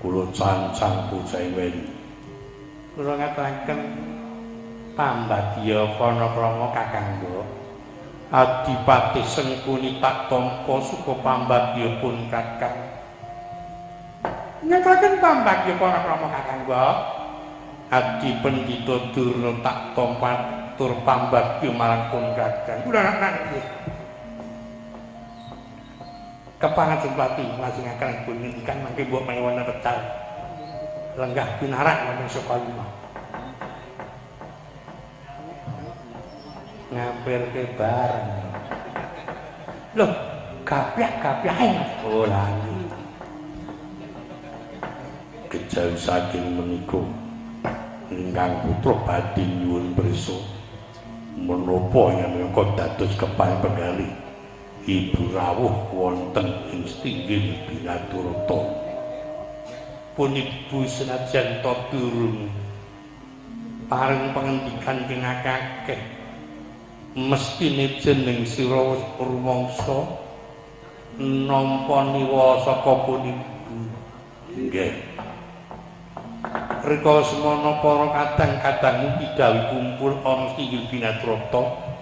Kula cancang bocah weni. Kula ngaturaken pambagya Panakrama Kakangga. Adipati Sengkuni tak tampa suka pambagya pun Kakang. Ngaturaken pambagya Panakrama Kakangga. Adi Pendhita Durna tak tampa tur pambagya marang pun Kakang. Kula nggih. Kepangan Sempati lajengaken pun ngendikan mangke mbok menawi wonten wekdal lenggah pinarak wonten Sukalima. Ngampirke bareng. Loh, gapyah-gapyahe Mas. Oh, lha nggih. Kejawi saking menika ingkang putra badhe nyuwun prisa menapa yen menika dados kepaing penggalih Ibu rawuh wonten ing Stinggil Binaturata. Pun Ibu senajan ta durung paring pangendikan ing akeh mestine jeneng sira wis rumangsa nampa niwa saka pun Ibu. Nggih. Rikala semana para kadang-kadangmu pidhawuhi kumpul ana Stinggil Binaturata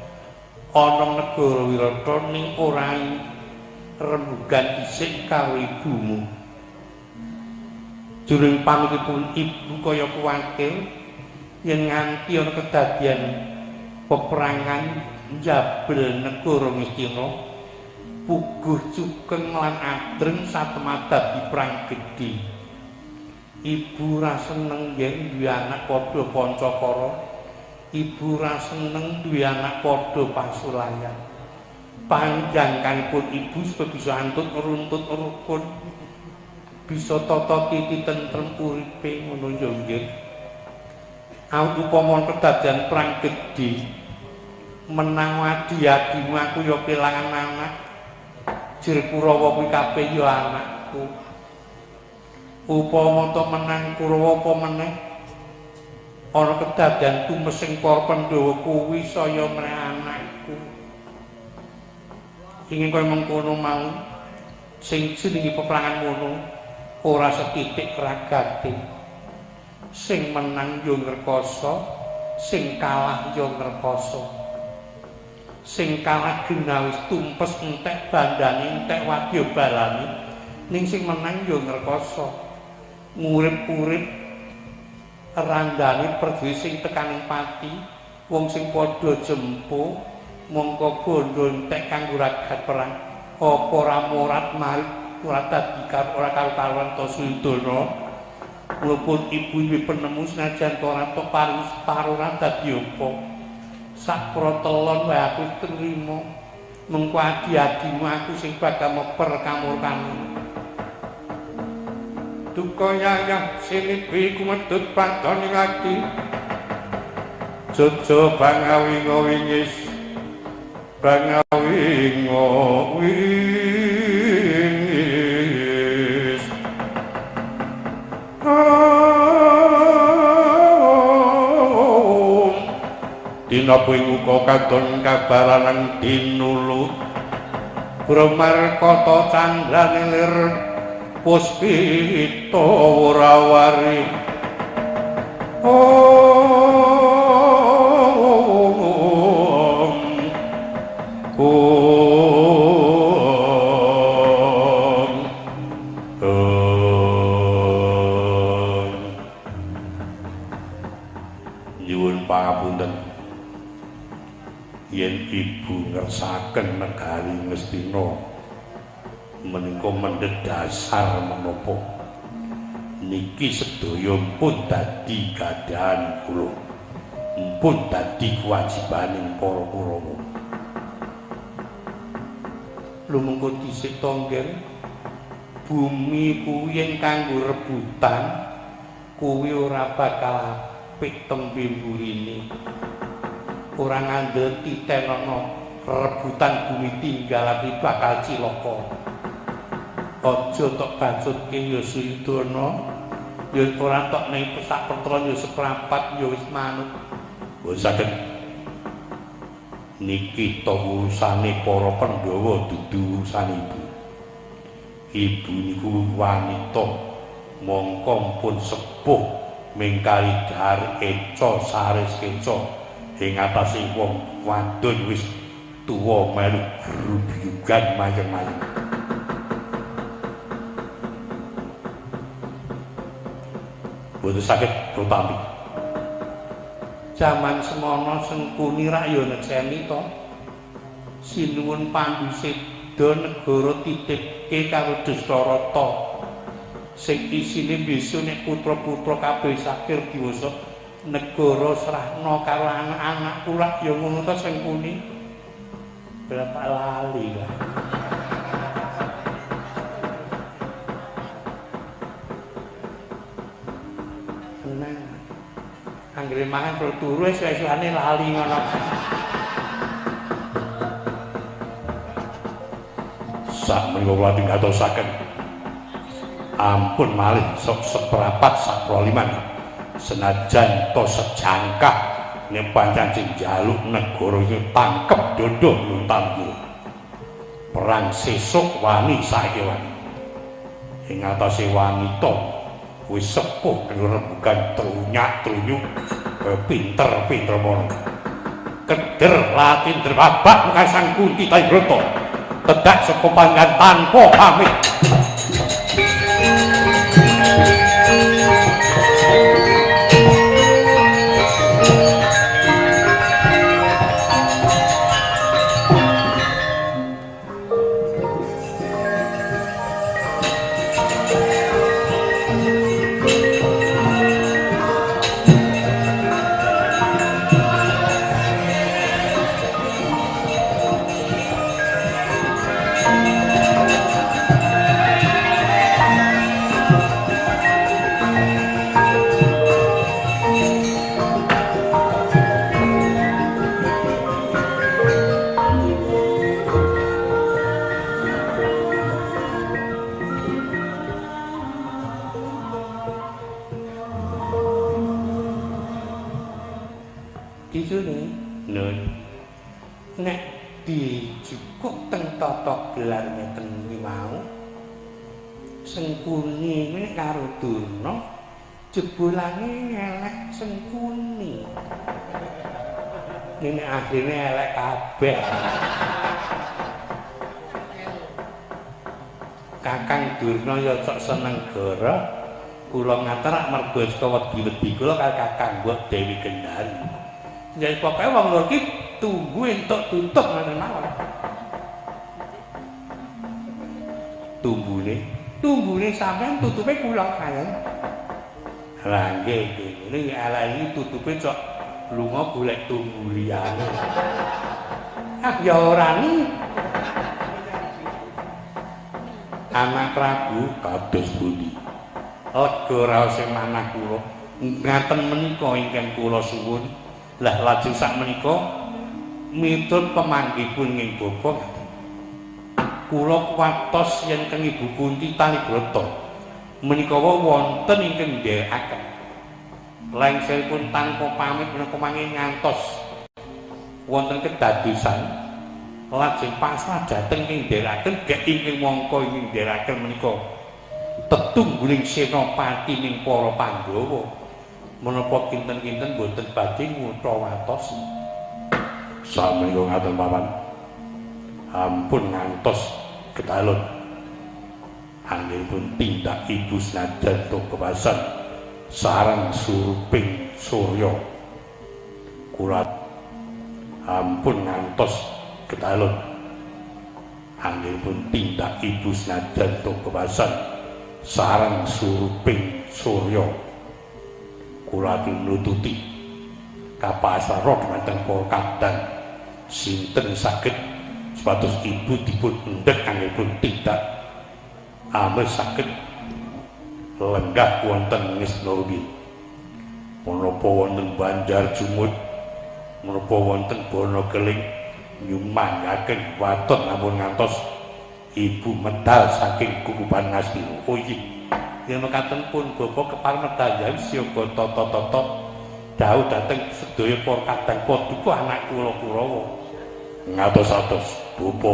ana negara Wirata ning ora rembugan dhisik karo ibumu. Jroning pamitipun ibu kaya kuwatir yen nganti ana kedadian peperangan njabel negara Ngastina, puguh cukeng lan adreng satemadabi perang gedhe. Ibu ra seneng yen duwe anak padha pancakara. Ibu ra seneng duwe anak padha pasulayan. Panjangkanipun ibu supaya bisa antut runtut rukun, bisa tata titi tentrem uripe ngono ya nggih. Awit upama kedadian perang gedhe menang adi-adimu aku ya kelangan anak. Jir Kurawa kuwi kabeh ya anakku. Upama to menang Kurawa apa meneh ana kedadian tumesing para Pandhawa kuwi saya meneh anakku. Ingin kaya mengkono mau sing jenenge peperangan ngono ora setitik ragate. Sing menang yo ngrekoso, sing kalah yo ngrekoso. Sing kalah genah wis tumpes entek bandane, entek wadya balane, ning sing menang yo ngrekoso. Ngurip-urip randane prajurit sing tekaning pati, wong sing padha jempo mongko bondo entek kanggo ragat perang. Apa ora morat marit ora dadi ora karo-karuan to Suyudana. Mula ibu duwe penemu senajan ora tok paring separo ora dadi apa. Sak protelon wae aku trimo. Mengko adi-adimu aku sing bakal meper kamurkane. Duka yayah sinibi kumedhut padon ing ati. Jojo bangawingo wingis bangawingo wingis. Dina kuwi uga katon kabaran dinulu Bromarkata candrane lir puspita wurawari. Om Om Om. Nyuwun pangapunten yen ibu ngersaken negari Ngastina menika mendhet dasar menapa niki sedaya pun dadi gadhahan kula, pun dadi kewajibaning para Kurawa. Lumengko dhisik tongger bumi kuwi yen kanggo rebutan kuwi ora bakal apik tembe mburine. Ora ngandel titenono rebutan bumi tinggal tapi bakal cilaka. Aja tok bacutke ya Suyudana, ya ora tok ning sak pertelon ya seprapat ya wis manut. Mboten saged. Niki to urusane para Pandhawa dudu urusane ibu. Ibu niku wanita Mongko pun sepuh mingkali dhahar eca saris keca ing atase wong wadon wis tuwa melu grubiyugan mayeng-mayeng. Boten saged kula. Jaman semono Sengkuni rak ya nekseni to. Sinuwun Pandu seda negara titipke karo Dastarata. Sing isine besuk nek putra-putra kabeh sakir diwasa negara serahna karo anak-anak kula ya ngono to Sengkuni. Berapa lali lah. Tenang. Anggere mangan terus turu wis esukane lali ngono. Sak menika kula tingatosaken. Ampun malih sok seprapat saproliman. Senajan to sejangkah nek pancen sing njaluk negara iki tangkep dodho luntamku. Perang sesuk wani saiki wani. Ing atase wanita wis sepuh rembugan trunyak-trunyuk pinter-pinter mono. Keder latin terbabak muka Sang Kunti Taibrata. Tedak saka panggan tanpa pamit. Nek dijukuk teng tata gelar ngeten iki mau Sengkuni nek karo Durna jebulange elek Sengkuni. Nek akhirnya elek kabeh. Kakang Durna ya cok seneng goro kula ngaterak mergo saka wedi-wedi kula karo Kakang Mbok Dewi Gendari. Ya pokoke wong loro iki tunggu entuk tutup ngoten mawon. Tumbune, tumbune sampean tutupe kula kaya. Lah nggih nggih, ngene ala iki tutupe cok lunga golek tumbu liyane. Ah ya ora ni. Anak Prabu kados pundi? Lega raos sing manah kula. Ngaten menika ingkang kula suwun. Lah lajeng sak menika miturut pemanggihipun ing bapa kula kuwatos yen keng Ibu Kunti Tanibrata menika wonten ingkang nderekaken lengseripun tanpa pamit menika mangke ngantos wonten kedadosan lajeng pasrah dhateng ing nderekaken gek ingkang mangka ing nderekaken menika tetungguling senopati ning para Pandhawa menapa kinten-kinten boten badhe ngutha watos. Samenika ngaten paman. Ampun ngantos ketalun. Anggenipun tindak ibu senajan to kepasan sareng suruping surya. Kula ampun ngantos ketalun. Anggenipun tindak ibu senajan to kepasan sareng suruping surya. Kula nututi kapasara dhumateng para kadang sinten saged supados ibu dipun endhek anggenipun tindak ameh saged lenggah wonten ngisna rumiyin. Menapa wonten Banjar Jumut, menapa wonten Bono Keling nyumanggaken waton ampun ngantos ibu medal saking kukuban Ngastina. Oh iya, yen mekaten pun bapa kepareng medal jawi siaga tata-tata dawuh dhateng sedaya para kadang paduka anak kula Kurawa. Ngatos-atos bapa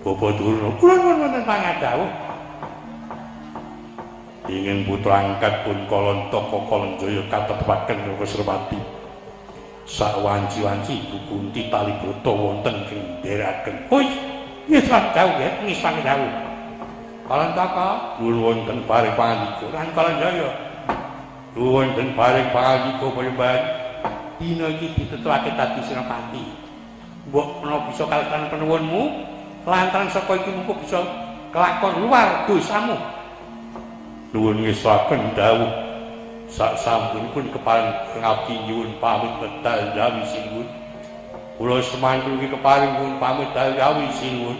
bapa Durna kula nuwun wonten pangadhawuh. Ingin putra angkat pun Kalantaka Kalanjaya katetepaken Wesrepati. Sawanci-wanci Ibu Kunti tali brata wonten ing ndherekaken. Hoi, ngisang dawuh nggih, ngisang dawuh. Kalantaka nuwun wonten paring pangandika lan Kalanjaya. Nuwun wonten paring pangandika Panembahan. Dina iki ditetuake dadi Senopati. Mbok menawa bisa kaleksan penuwunmu, lantaran saka iki mungko bisa kelakon luar dosamu. Nuwun ngesaken dawuh. Sak sampunipun keparing ngabdi nyuwun pamit medal jawi sinuwun. Kula semanten iki keparing nyuwun pamit dal jawi sinuwun.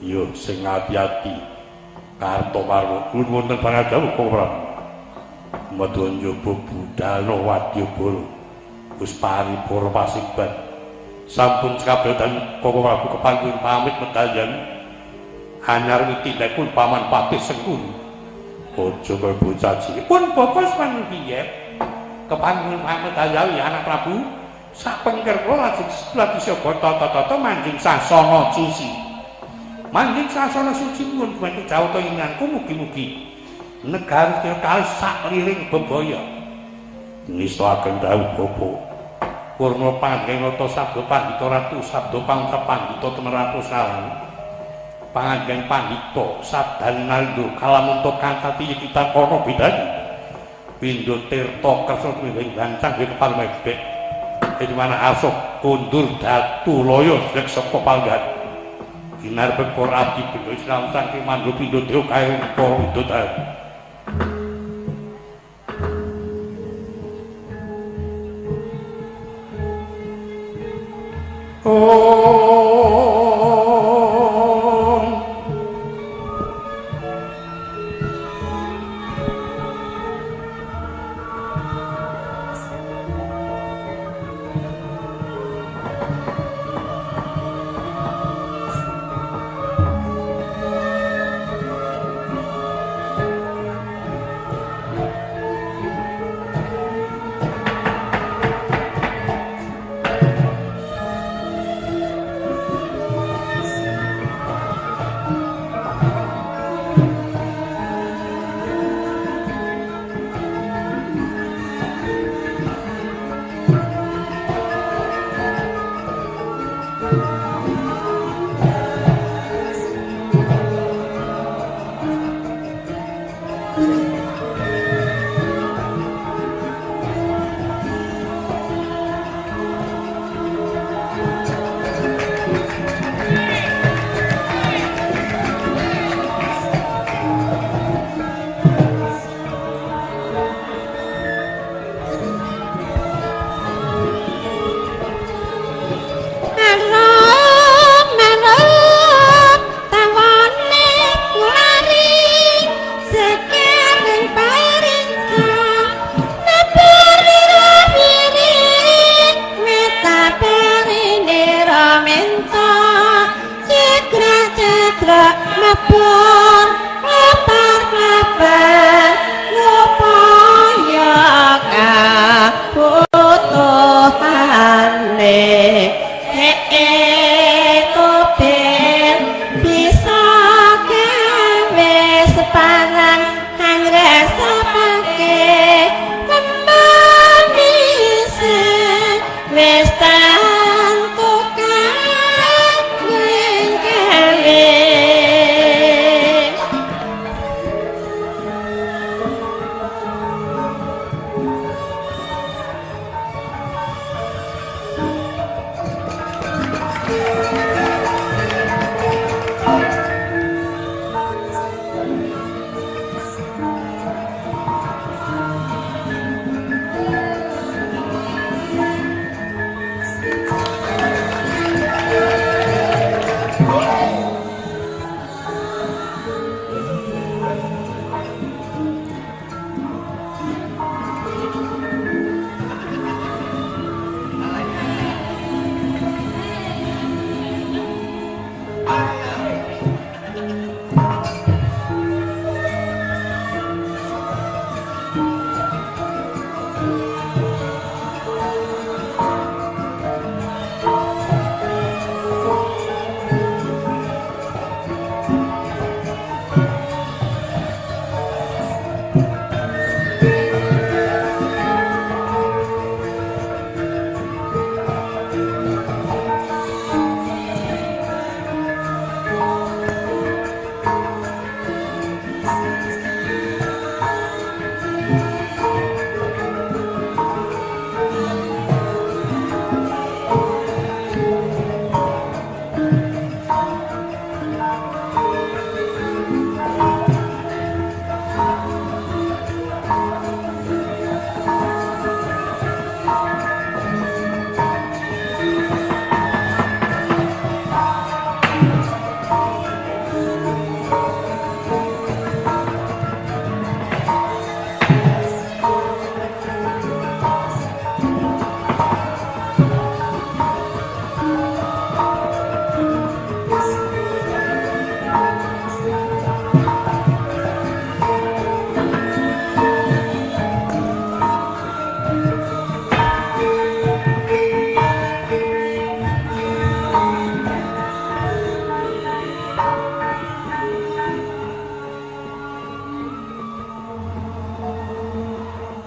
Ya sing ati-ati. Kartomarwa nuwun wonten pangadhawuh Koko Prabu. Madya njaba budalna wadyabala. Wis paripurna pasigban. Sampun cekap dan Koko Prabu keparing pamit medal jawi. Anyar tindakipun Paman Patih Sengkuni. Aja kaya bocah cilik. Pun bapa semanten piye? Kepanggih pamit jawi anak Prabu. Sapengker kula lajeng lagi siaga tata-tata manjing sasana suci. Manjing sasana suci pun gumantung jawata ingkangku mugi-mugi negari kali sakliling bebaya. Nistakaken dawuh bapa. Purna panjenengan sabda pandhita ratu sabda pangucap pandhita temeratu salam. Pangandikan pandhita sabdan naldo kalamunta kantati kita kono bedani. Pindha tirta kersa tumimbing gancang kepal mebek. Ing mana asok kondur datu loyo rek saka panggan. Ginar bekor abdi benda Islam saking mandhu pindha dewa kae para widodari. Om.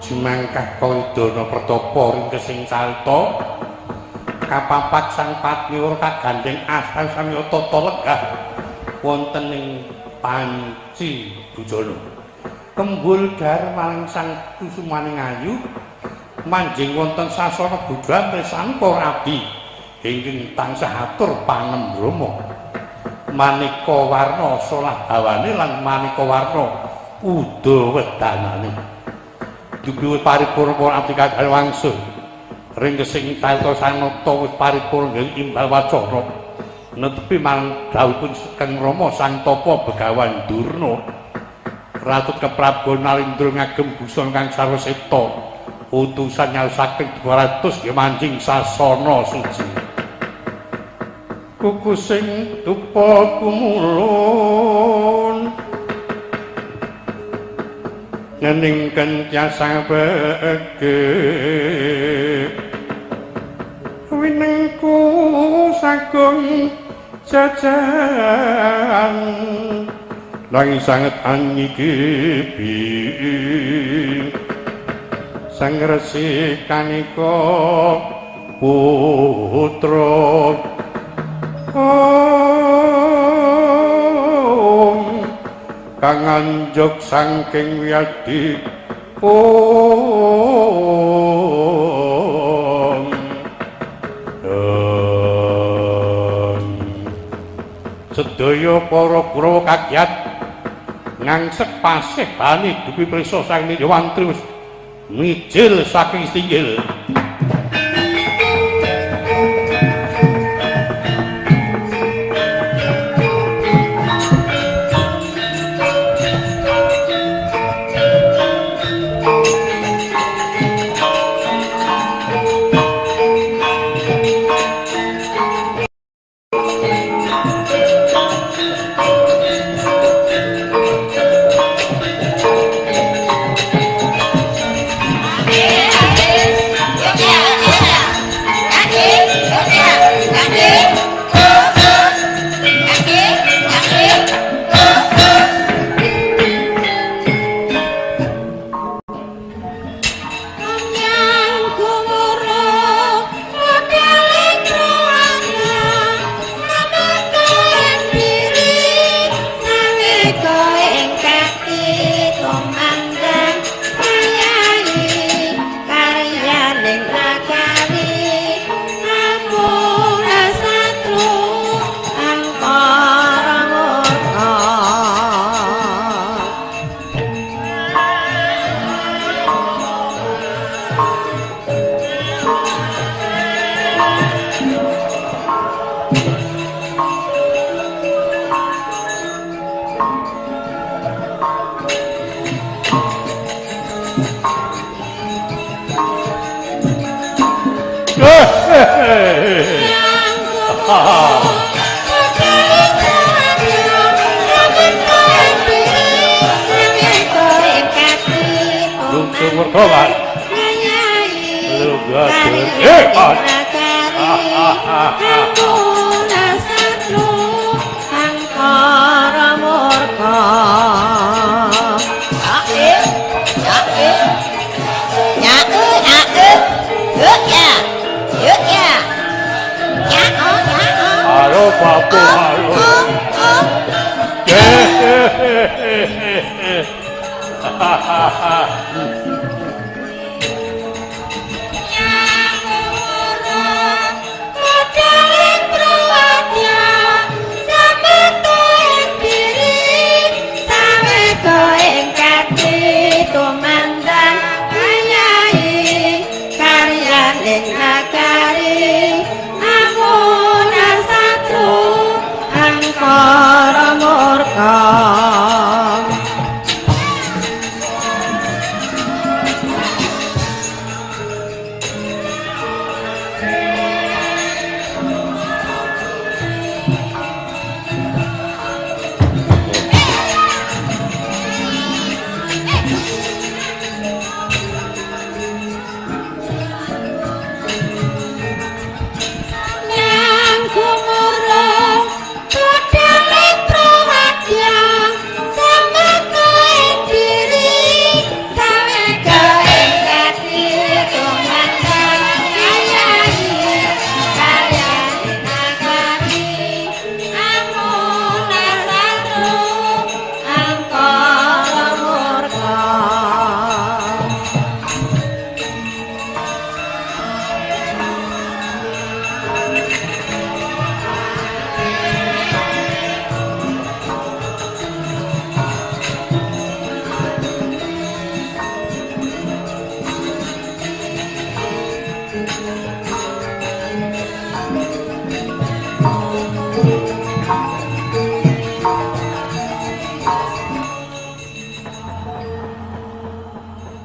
Jumangkah kaidana pertapa ringkesing carita kapapat sang patmiwara kagandheng asal samya tata legah wonten ing panci bujana. Kembul darmaning sang kusumaning ayu manjing wonten sasana bodhan sangka abdi ingkang tansah atur panembrama. Maneka warna solah hawane lan maneka warna uda wedanane. Dupi wis paripurna para abdi kadang wangsul. Ringkesing carita sanata wis paripurna nggih imbal wacana. Netepi marang dawuhipun Kang Rama Sang Tapa Begawan Durna. Ratut Keprabu Nalindra ngagem busana kang sarwa septa. Utusan nyaosaken 200 nggih manjing sasana suci. Kukusing dupa kumulun ngening kentyasang bege winengku sagung jajan nanging sanget anyikibi sang resi kanika putra om kang anjuk saking wiyadi om sedaya para Kurawa kagiat ngangsek pasih bani dupi prisa sang Nijawantri wis mijil saking stinggil.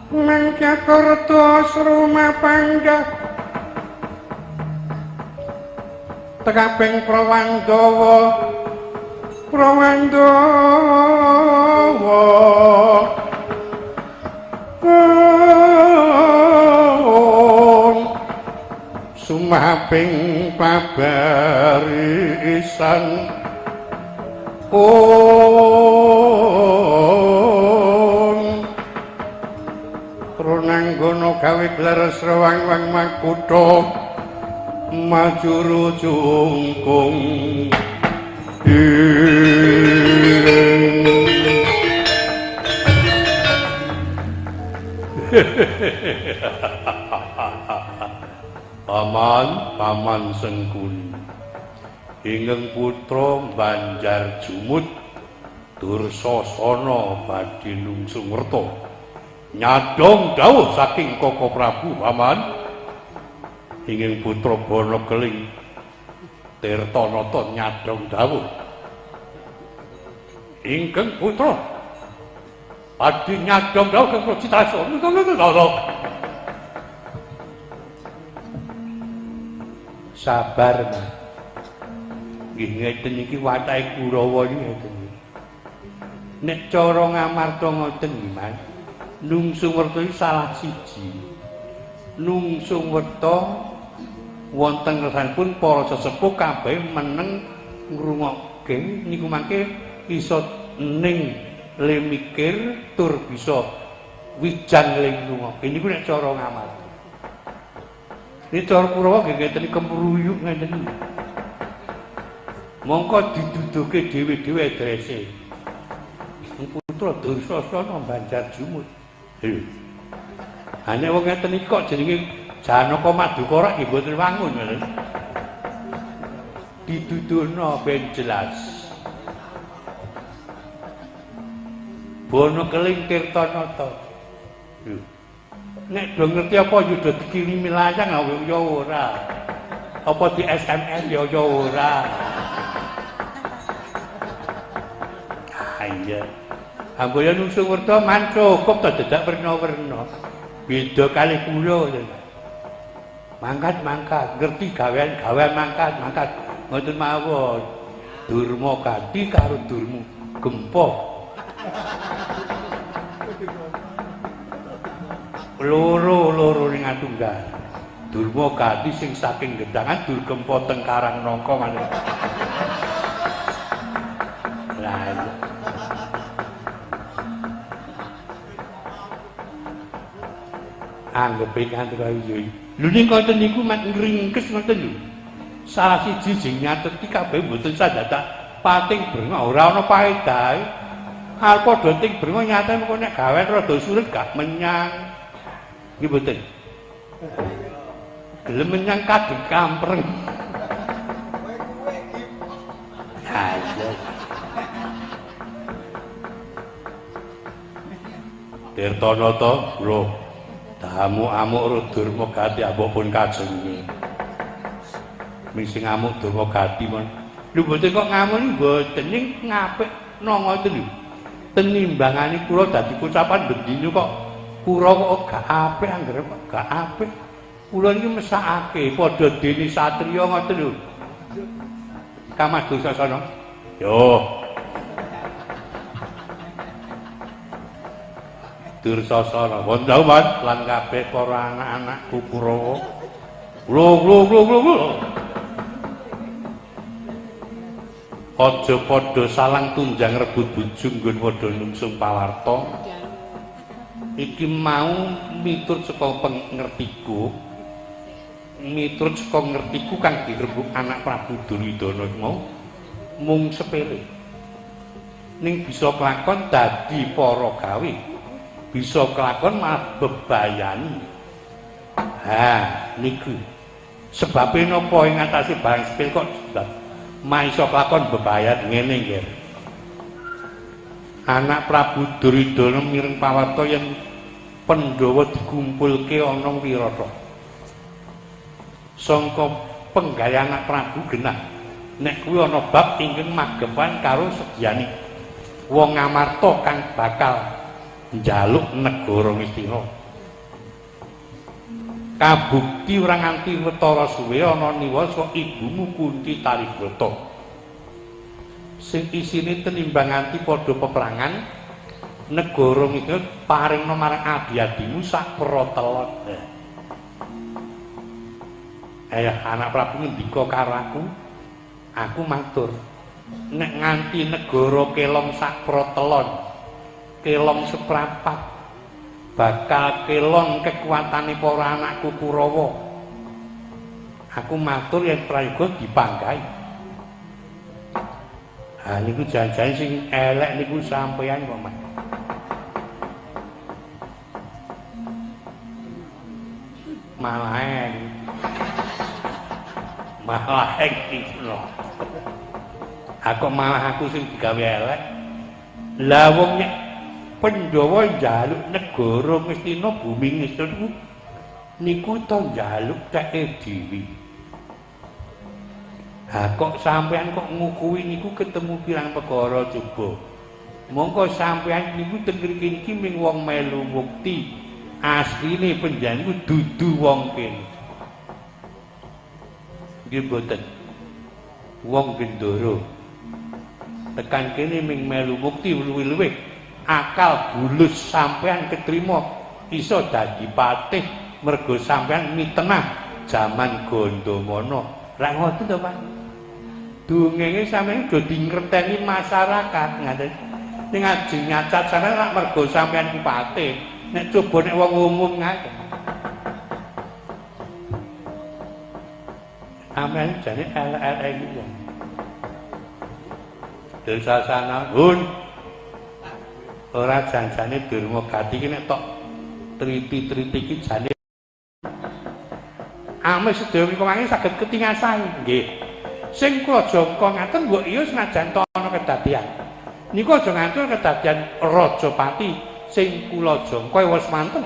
Mangkyakarta sruma panggah tekabeng Prawandawa Prawandawa sumaping pabarisan Runanggono gawe gelar srawang-wang makutha majuru jungkung Paman, Paman Sengkuni ingkang putra Banjar Jumut Dursasana badhe nungsung werta nyadong dawuh saking Koko Prabu. Paman ingkang putra Bana Keling Tirtanata nyadong dawuh ingkang putra badhe nyadong dawuh kang Citrasana. Sabar, Mas. Nggih ngeten iki watake Kurawa iki ngeten iki. Nek cara ngamarta ngoten nggih, Mas. Nungsung werta iki salah siji. Nungsung werta wonten ngersanipun para sesepuh kabeh meneng ngrungokke niku mangke iso ning le mikir tur bisa wijan le ngrungokke niku nek cara ngamarta. Ini cara Kurawa nggih ngeten iki kemruyuk ngeten iki. Mongko diduduke dhewe-dhewe adrese. Putra Dursasana Banjar Jumut. Lho. Ha nek wong ngeten iki kok jenenge Janaka Madukara nggih mboten wangun ngoten. Diduduhno ben jelas. Bono Keling Tirtanata. Lho. Nek do ngerti apa ya do dikirimi layang ya ora. Apa di SMS ya ya ora. Ah iya. Amboya nungsung werta man cukup to dadak werna-werna. Beda kalih kula. Mangkat-mangkat, ngerti gawean-gawean mangkat-mangkat. Ngoten mawon. Durma Gati karo Durmu Gempa. Loro-loro ning atunggal. Durma Gati sing saking Gedangan Durgempa teng Karangnangka maneh. Lah iya. Anggepe kanthi kaya iki. Lho ning ngoten niku mek ngringkes ngoten lho. Salah siji sing nyatet iki kabeh mboten sadadak pating brengo ora ana paedahe. Arep padha ting brengo nyatane mengko nek gawean rada sulit gak menyang. Nggih mboten. Gelem menyang kadung kampreng. Ha iya. Tirtanata lho damu amuk Durma Gati ambok pun kajenge. Ming sing ngamuk Durma Gati mon. Lho mboten kok ngamuk niku mboten ning ngapikno ngoten lho. Tenimbangane kula dadi kucapan bendina kok Kurawa kok gak apik anggere kok gak apik. Kula niki mesakake padha dene satriya ngoten lho. Kamah Dursasana. Yo. Dursasana wonten lan kabeh para anak-anakku Kurawa. Lho lho lho lho. Aja padha salang tunjang rebut bojo nggon padha nungsung pawarta. Iki mau miturut saka pengertiku. Miturut saka ngertiku kang dirembug anak Prabu Duryudana iki mau mung sepele. Ning bisa kelakon dadi para gawe. Bisa kelakon malah bebayani. Ha, niku. Sebabe napa ing atase barang sepele kok sebab maiso kelakon bebayat ngene nggih. Anak Prabu Duryudana mireng pawarta yen Pandhawa dikumpulke ana Wirata. Sangka penggawe anak Prabu genah nek kuwi ana bab ingkang magepan karo sedyane wong Ngamarta kang bakal njaluk negara Ngastina. Kabukti ora nganti wetara suwe ana niwasa ibumu Kunti Taribrata. Sing isine tenimbang nganti padha peperangan negara Ngastina paringna marang adi-adimu sak protelon. Anak Prabu ngendika karo aku, aku matur, nek nganti negara kelong sak protelon, kelong seprapat, bakal kelong kekuatane para anakku Kurawa. Aku matur yen prayoga dipanggahi. Ha niku jan-jan sing elek niku sampeyan kok, Mas. Malah malah niku lho. Aku malah aku sing digawe elek. Lah wong nek Pandhawa njaluk negara Ngastina bumi Ngastina niku niku to njaluk teke dhewe. Ha kok sampean kok ngukuhi niku ketemu pirang perkara coba. Mongko sampean niku teng mriki niki ming wong melu mukti. Asline panjenengan niku dudu wong kene. Nggih mboten. Wong Gendoro. Tekan kene ming melu mukti luwih-luwih akal bulus sampean ketrima iso dadi patih mergo sampean mitenah jaman Gandamana. Ra ngoten to, Pak? Dongenge sampean do dingerteni masyarakat ngaten. Ning ajeng nyacat sampean rak mergo sampean ku patih. Nek coba nek wong umum ngaten. Sampean jane elek-elek iki wong. Desa sana hun. Ora janjane Durma Gati iki nek tok triti-triti iki jane ame sedaya menika mangke saged ketingasahi. Nggih. Sing kula jangka ngaten mbok iya senajan to ana kedadian. Niku aja nganti kedadian Rajapati sing kula jangka wis manten.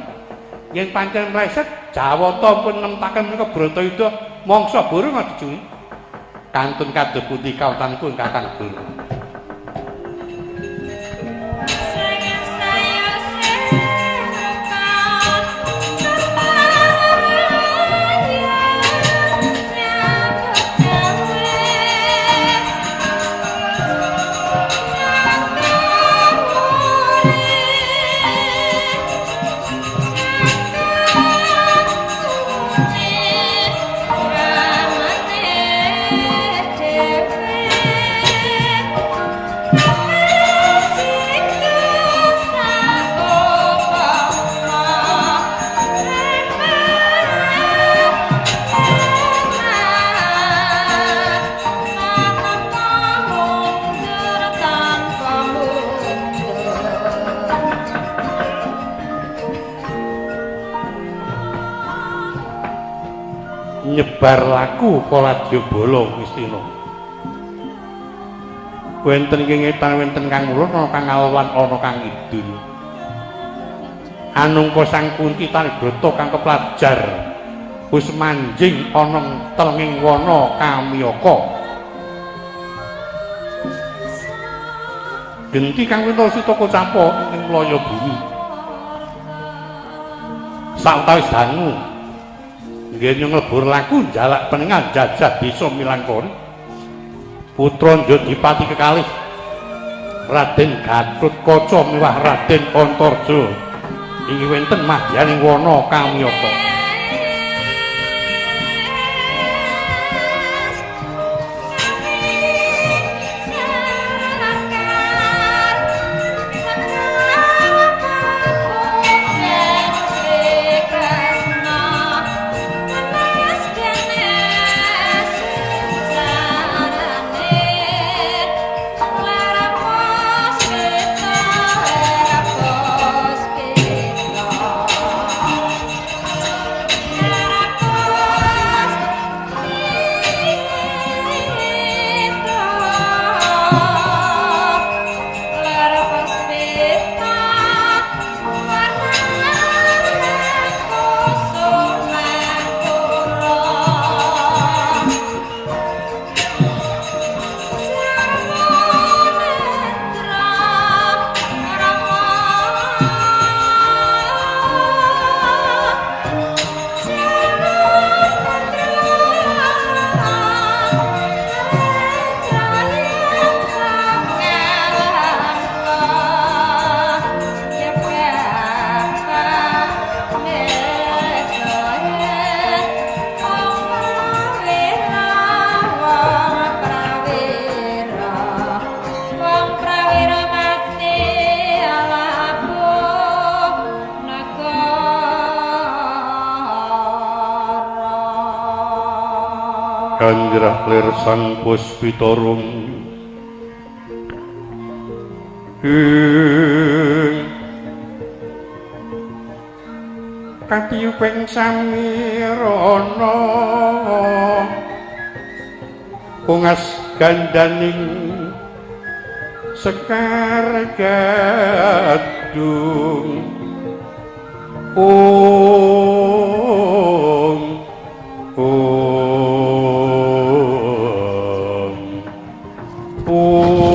Yen pancen mleset Jawata pun nemtaken menika Bratayuda mangsa burung dijungi. Kantun kados pundi kawontenipun Kakang Durma. Nyebar laku Kaladyabala Ngastina. Wonten ing ngetan wonten kang ulun ana kang alwan ana kang kidul. Anungka Sang Kunti Taribrata kang keplajar wis manjing ana telenging wana Kamyaka. Genti kang winta sita kocapa ing mlaya bumi. Sawetawis dangu nggih nglebur laku njalak penengan jajah desa Milangkori. Putra Jodipati kekalih Raden Gatotkaca miwah Raden Antarja inggih wonten madyaning wana Kamyaka. Kanjrah lir sang puspitarung ing katiyuping samirana pungas gandaning sekar gadung ung ung ung.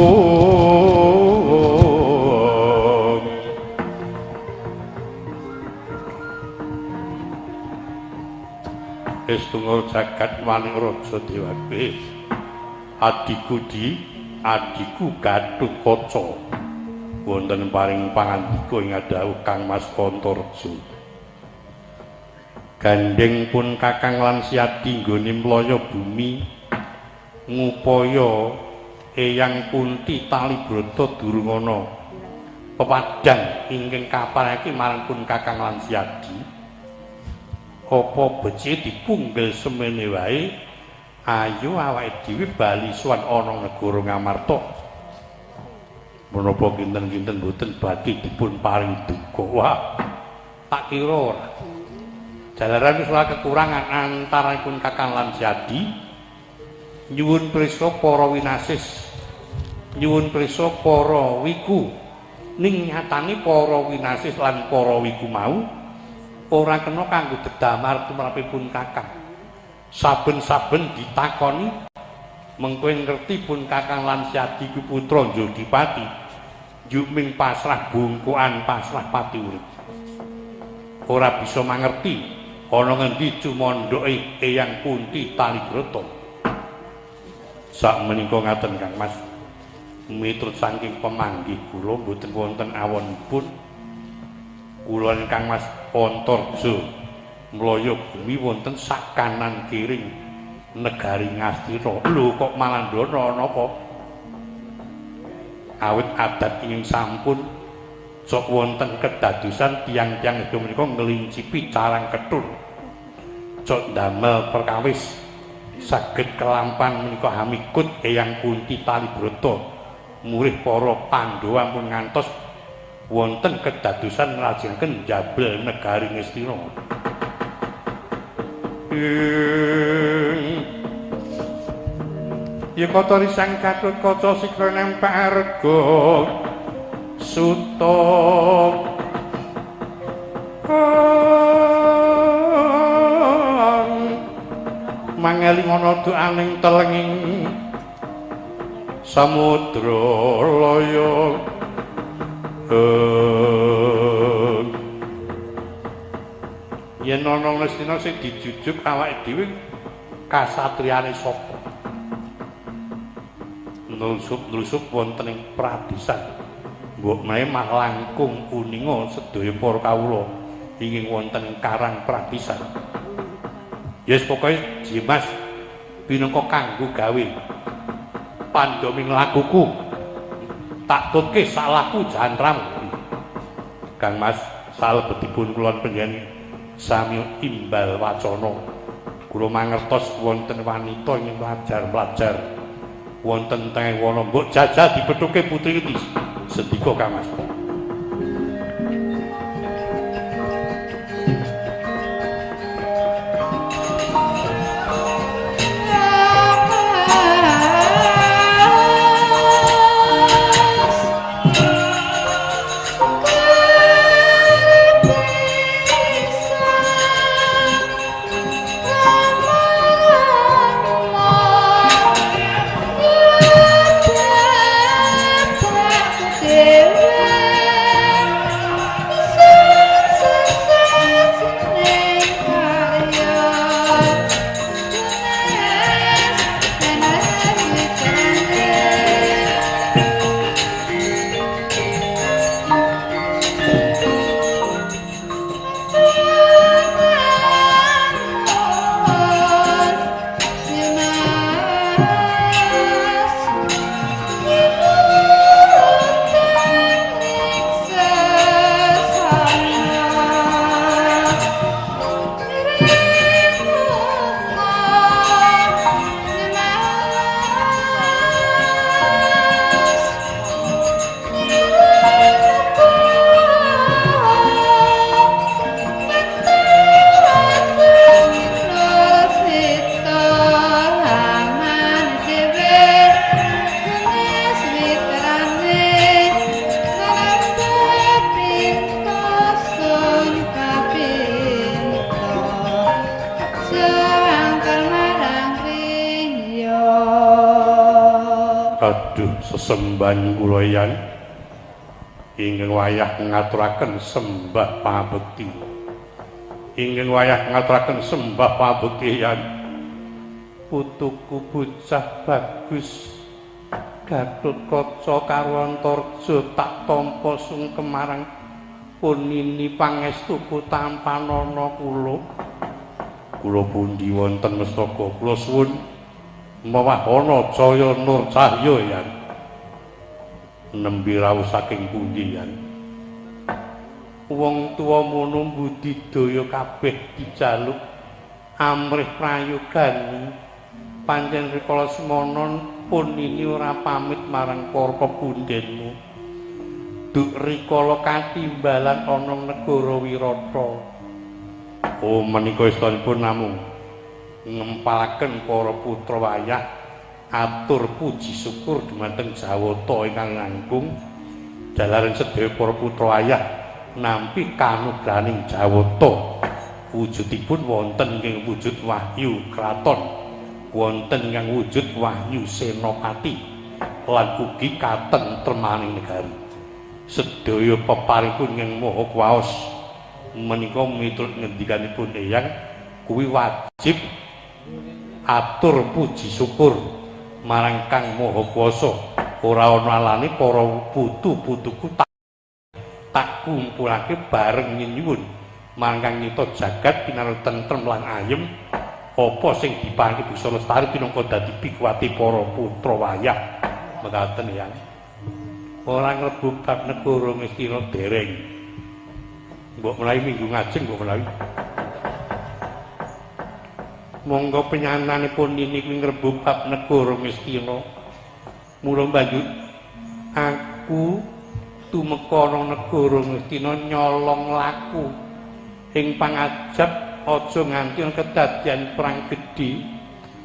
Estunggal jagat maning raja dewabe adiku di adiku Gatotkaca wonten paring pangandika ing dawuh Kang Mas Antareja. Gandheng pun Kakang lan Siadi nggone mlaya bumi ngupaya Eyang Kunti Talibrata durung ana pepadang ingkang kaparake marang pun Kakang lan Siadi. Apa becike dipunggel semene wae, ayo awake dhewe bali sowan ana negara Ngamarta. Menapa kinten-kinten boten badhe dipun paring duka. Wah, tak kira ora. Jalaran wis ora kekurangan antaranipun Kakang lan Siadi. Nyuwun prisa para winasis, nyuwun prisa para wiku. Ning nyatane para winasis lan para wiku mau ora kena kanggo dedamar tumrapipun Kakang. Saben-saben ditakoni mengko ngerti pun Kakang lan Siadi ku putra Jodipati, njuk ming pasrah bungkukan pasrah pati urip. Ora bisa mangerti ana ngendi cumondoke Eyang Kunti Talibrata. Sak menika ngaten Kang Mas, miturut saking pemanggih kula mboten wonten awonipun kula Kang Mas Antarja mlaya bumi wonten sak kanan kiring negari Ngastina. Lho kok malandana napa? Awit adat ingkang sampun sok wonten kedadosan tiyang-tiyang sedaya menika nglincipi carang ketur. Sok ndamel perkawis saged kelampan menika hamikut Eyang Kunti Talibrata murih para Pandhawa pun ngantos wonten kedadosan nglajengaken njabel negari Ngastina. Ya kotori sang Gatotkaca sikra nempak arga suta mangeling ana doaning telenging samudra laya. Yen ana Ngastina sing dijujuk awake dhewe kasatriyane sapa? Nlusup-nlusup wonten ing pradesan. Mbok menawi mah langkung uninga sedaya para kawula ingkang wonten ing Karang Pradesan. Yes pokoke Jimas pinangka kanggo gawe pandoming lakuku. Tak tutke salahku jantram. Kang Mas salebetipun kula panjenengan sami imbal wacana. Kula mangertos wonten wanita ingkang mlajar-mlajar wonten tengah wana mbok jajal dipethuke putri iki. Sendika Kang Mas. Yeah. Waduh, sesembahan kula yen ingkang wayah ngaturaken sembah pangabekti. Ingkang wayah ngaturaken sembah pangabekti yen putuku bocah bagus Gatotkaca karo Antarja tak tampa sungkem marang punini pangestuku tampanana kula. Kula pundi wonten mestaka kula suwun mewahana caya nur cahya yen nembe rawuh saking pundi yen. Wong tuwa mono budidaya kabeh dijaluk amrih prayogani. Pancen rikala semono punini ora pamit marang para pepundhenmu. Duk rikala katimbalan ana negara Wirata. Oh, menika istanipun namung ngempalaken para putra wayah atur puji syukur dumateng Jawata ingkang langkung jalaran sedaya para putra wayah nampi kanugrahaning Jawata. Wujudipun wonten ing wujud wahyu kraton, wonten ingkang wujud wahyu senopati lan ugi katentremaning negari. Sedaya peparipun ingkang maha kuwaos menika miturut ngendikanipun Eyang kuwi wajib atur puji syukur marang Kang Maha Kuwasa. Ora ana alane para putu-putuku tak kumpulake bareng nyuwun marang Kang Nyipta jagat pinaringan tentrem lan ayem. Apa sing diparingi bisa lestari pinangka dadi pikuwate para putra wayah. Mekaten ya. Ora ngrebu bab negara Ngastina dereng. Mbok menawi minggu ngajeng mbok menawi. Monggo penyananipun nini kuwi ngrebu bab negara Ngastina. Mula banjur aku tumeka ana negara Ngastina nyolong laku ing pangajap aja nganti ana kedadian perang gedhe,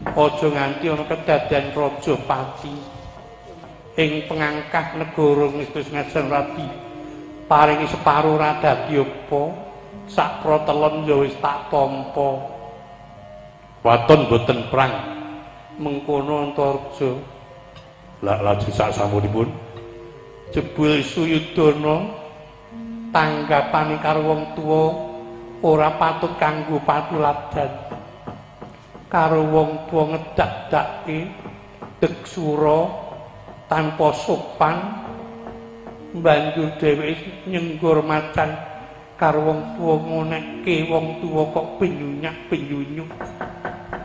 aja nganti ana kedadian raja pati. Ing pengangkah negara Ngastina senajan radi paringi separo ora dadi apa, sak protelon ya wis tak tampa. Waton boten perang mengkono Antarja. Lah lajeng sak samunipun jebul Suyudana tanggapane karo wong tuwa ora patut kanggo patuladan. Karo wong tuwa ngedak-dakke deksura tanpa sopan, banjur dheweke nyenggur macan karo wong tuwa ngonekke wong tuwa kok penyunyak-penyunyuk.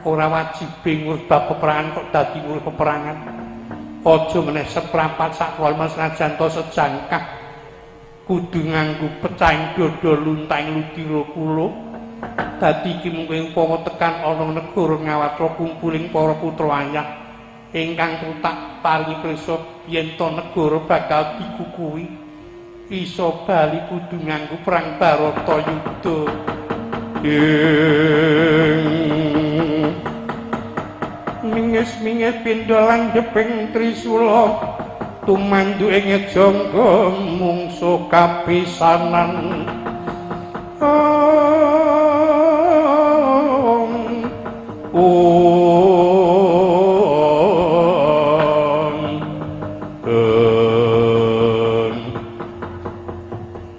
Ora wajibe ngurus bab peperangan kok dadi ngurus peperangan. Aja meneh seprapat sak walma senajan to sejangkah kudu nganggo pecahing dada luntahing ludira kula. Dadi iki mungkin upama tekan ana negara Ngawatra kumpuling para putra ayah ingkang tak paringi prisa yen to negara bakal dikukuhi iso bali kudu nganggo perang Baratayuda. Mingis-mingis pindha lan jeping trisula tumandu ing jangga mungsu kapisanan.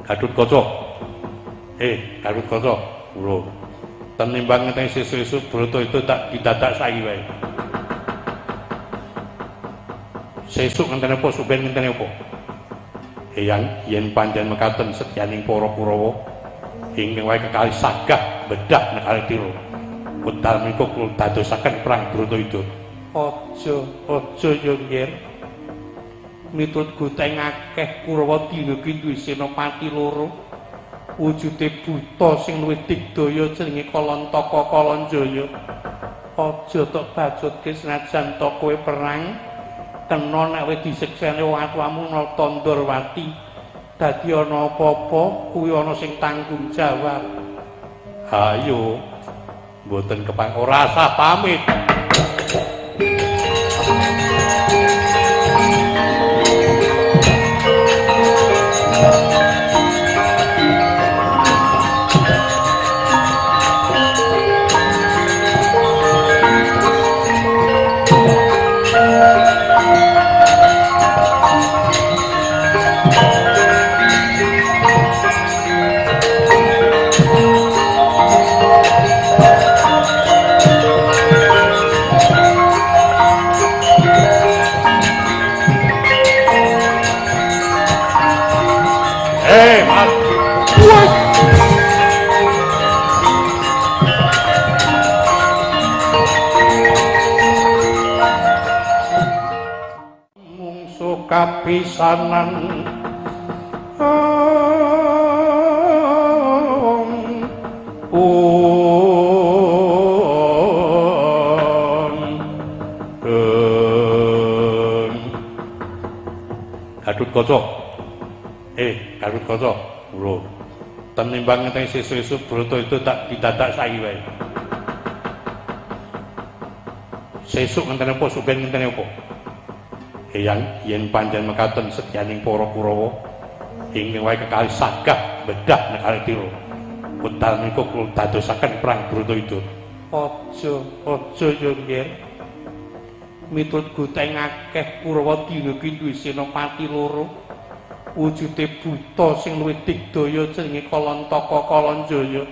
Gatotkaca. Gatotkaca, kula tenimbang ngenteni sesuk-esuk Bratayuda tak didadak saiki wae. Sesuk ngenteni apa, suben ngenteni apa? Eyang, yen pancen mekaten setyaning para Kurawa ingkang wae kekalih sagah bedah negara Tira. Wekdal menika kula dadosaken perang Bratayuda. Aja, aja ya, Nger. Miturut goteng akeh Kurawa dina iki duwe senopati loro. Wujude buta sing luwih digdaya jenenge Kalantaka Kalanjaya. Aja tok bacutke senajan to kowe perang kena nek wis disekseni wong tuamu Nata Ndorwati. Dadi ana apa-apa kuwi ana sing tanggung jawab. Ayo mboten kepang ora usah pamit. Kapisanan Gatotkaca. Gatotkaca, lho. Tenimbang ngenteni sesuk-esuk brata itu tak didadak saiki wae. Sesuk ngenteni apa, suben ngenteni apa? Eyang, yen pancen mekaten setyaning para Kurawa ingkang wae kekalih sagah bedah negara Tira. Wekdal menika kula dadosaken perang Bratayuda. Aja, aja yo nggih. Miturut goteng akeh Kurawa dina ki duwe senopati loro. Wujude buta sing luwih digdaya jenenge Kalantaka Kalanjaya.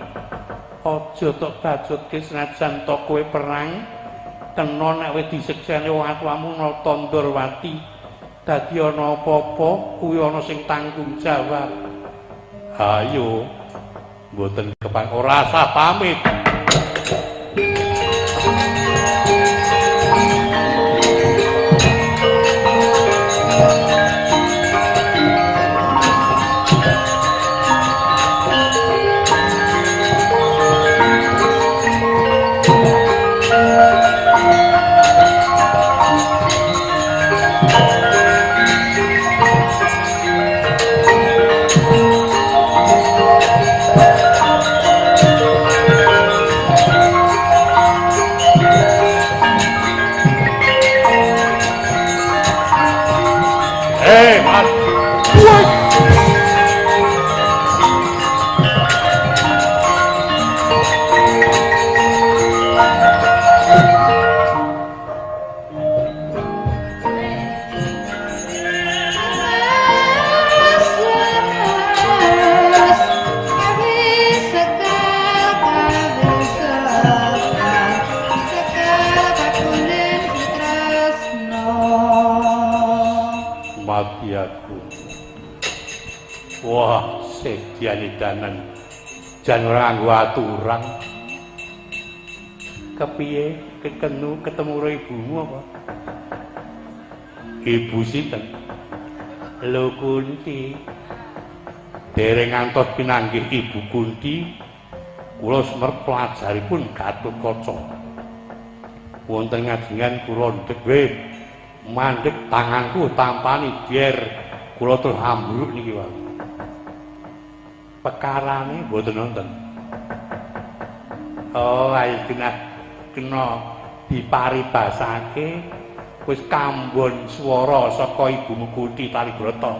Aja tok bajutke senajan to kowe perang kena nek wis disekseni wong tuamu Nata Ndorwati. Dadi ana apa-apa kuwi ana sing tanggung jawab. Ayo mboten kepang ora usah pamit. Wah, sediane danan jan ora nganggo aturan. Kepiye kekenu ketemu karo ibumu apa? Ibu sinten? Lho Kunti. Dereng ngantos pinanggih Ibu Kunti, kula semerep pelajaripun Gatotkaca. Wonten ngajengan kula ndhek mandhek tanganku tampani biar kula terus ambruk niki wae. Pekarane mboten wonten. Oh, ayo kena diparibasake wis kambon swara saka ibumu Kunti Talibrata.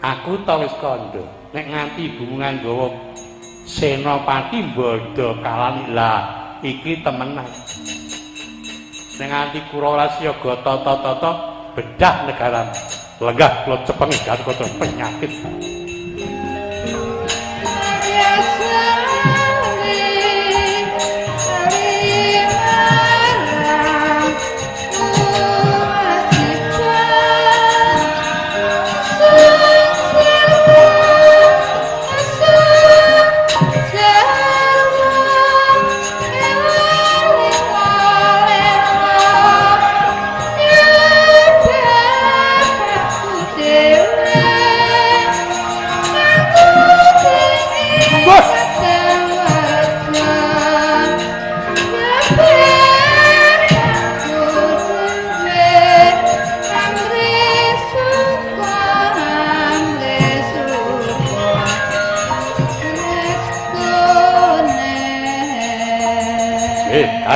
Aku ta wis kandha, nek nganti ibumu nganggawa senopati mbodho kalani lah iki temenan. Nek nganti Kurawa siaga tata-tata bedah negara. Lenggah kula cepengi Gatotkaca penyakit.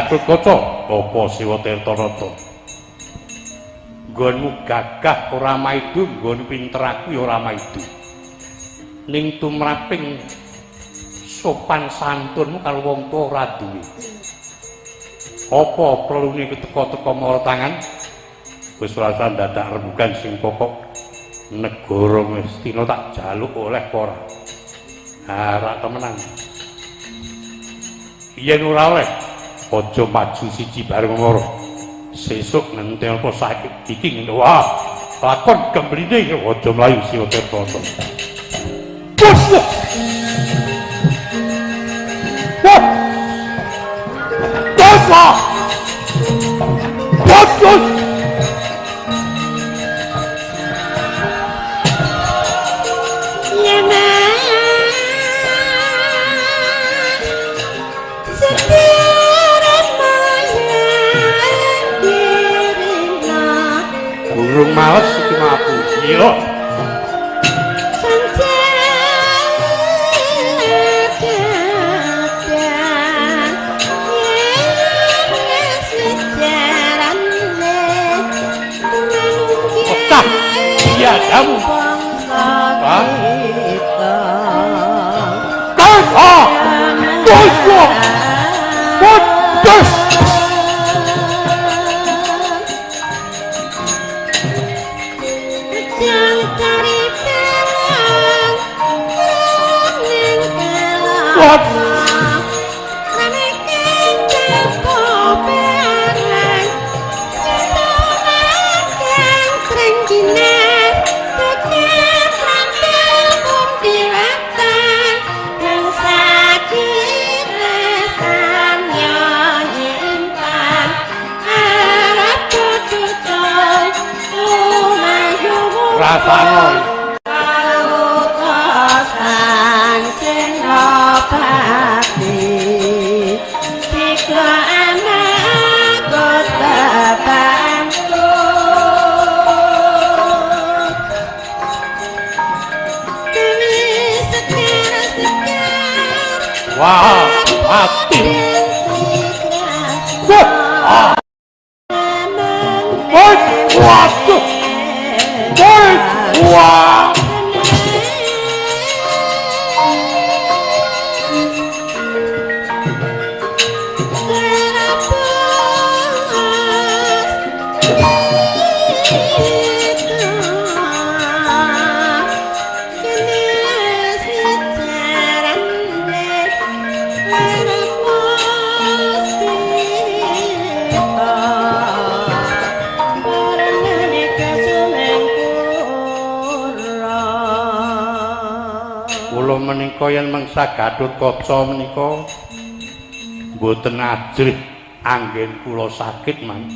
Gatotkaca, apa Siwa Tirtanata? Nggonmu gagah ora maidu, nggon pinter aku ya ora maidu. Ning tumraping sopan santunmu karo wong tuwa ora duwe. Apa perlune teka-teka mara tangan? Wis ora usah dadak rembugan sing pokok negara Ngastina tak jaluk oleh apa ora. Ha, rak temenan. Yen ora oleh aja maju siji bareng loro. Sesuk ngenteni apa sakit iki ngene. Wah, lakon gembline aja mlayu Siwa Tirtanata. Wah. Wah. Wah. Wah. Kaya. Pedes. Rasane wah mati. Wah. Wah, waduh. Wah. Menika yen mangsa Gatotkaca menika mboten ajrih anggen kula sakit man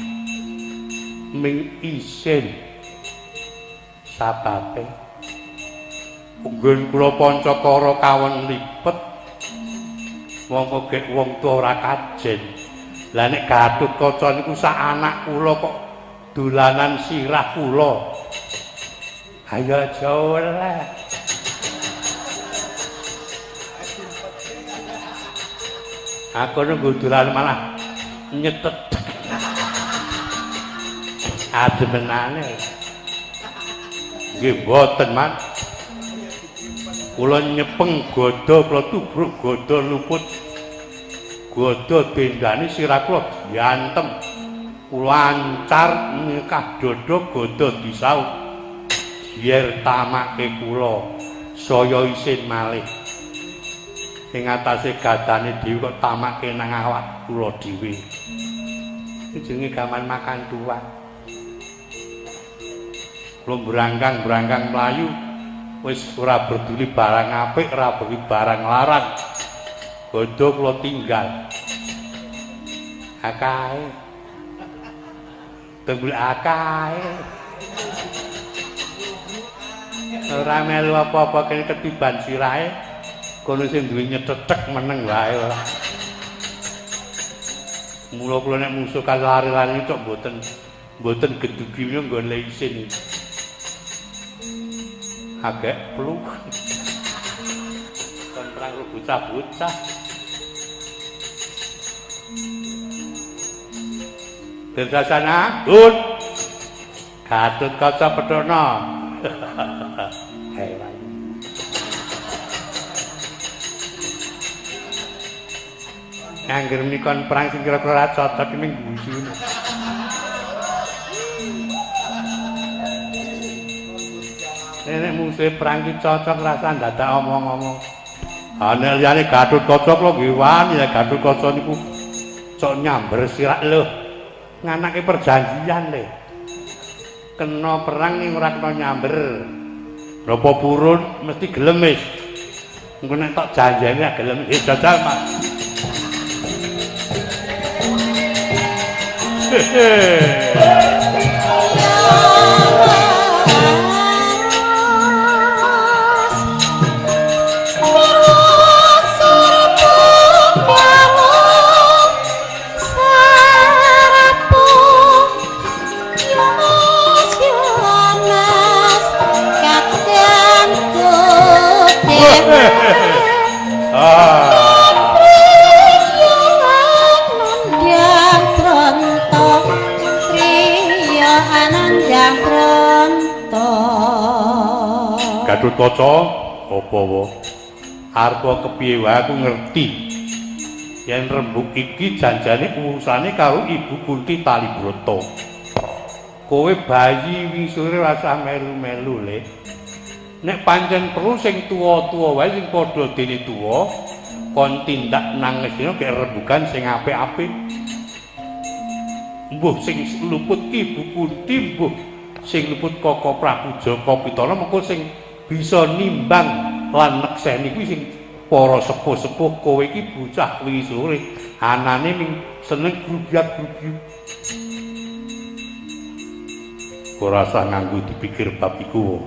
ming isin sababe nggen kula pancakara kawon lipet mongko gek wong tuwa ora kajen. Lah nek Gatotkaca niku sak anak kula kok dolanan sirah kula, ayo aja oleh. Aku nunggu dolan malah nyetet. Ademenane. Nggih mboten, Man. Kula nyepeng godha, kula tubruk godha luput. Godha dendane sirah kula diantem. Kula ancar nyekah dada godha disaut. Biar tamake kula saya isin malih. Ing atase gadane dhewe kok tamake nang awak kula dhewe. Iki jenenge gaman makan tuwa. Kula brangkang-brangkang mlayu wis ora peduli barang apik, ora peduli barang larang. Godho kula tinggal. Akae. Tembul akae. Ora melu apa-apa kene ketiban sirahe. Kono sing duwe nyetetek meneng wae ora. Mula kula nek musuh kali lari-lari cok mboten gedugi nggon le isin. Agek pluk. Kon perang karo bocah-bocah. Dirsasana, Dun. Gatotkaca pethukna. Hewan. Angger menika perang sing kira-kira ora cocok ning guyu. Nek musuhe perang ki cocok rasa dadak omong-omong. Ha nek liyane Gatotkaca kula nggih wani, Gatotkaca niku cok nyamber sirah lho. Nganake perjanjian le. Kena perang ning ora kena nyamber. Napa purun mesti gelem wis. Engko nek tok janjane gelem jajal Mas. Gatotkaca apa wae arep kepiye wae aku ngerti. Yen rembug iki janjane urusane karo Ibu Kunti Talibrata. Kowe bayi wingi sore ora usah melu-melu le. Nek pancen perlu sing tuwa-tuwa wae sing padha dene tuwa kon tindak nang Ngastina gek rembugan sing apik-apik. Mbuh sing luput ki Ibu Kunti, mbuh sing luput Koko Prabu Jaka Pitana, mengko sing bisa nimbang lan nekseni kuwi sing para sepuh-sepuh. Kowe iki bocah wingi sore anane ming seneng grubyak-grubyuk. Ora usah nganggo dipikir bab iku.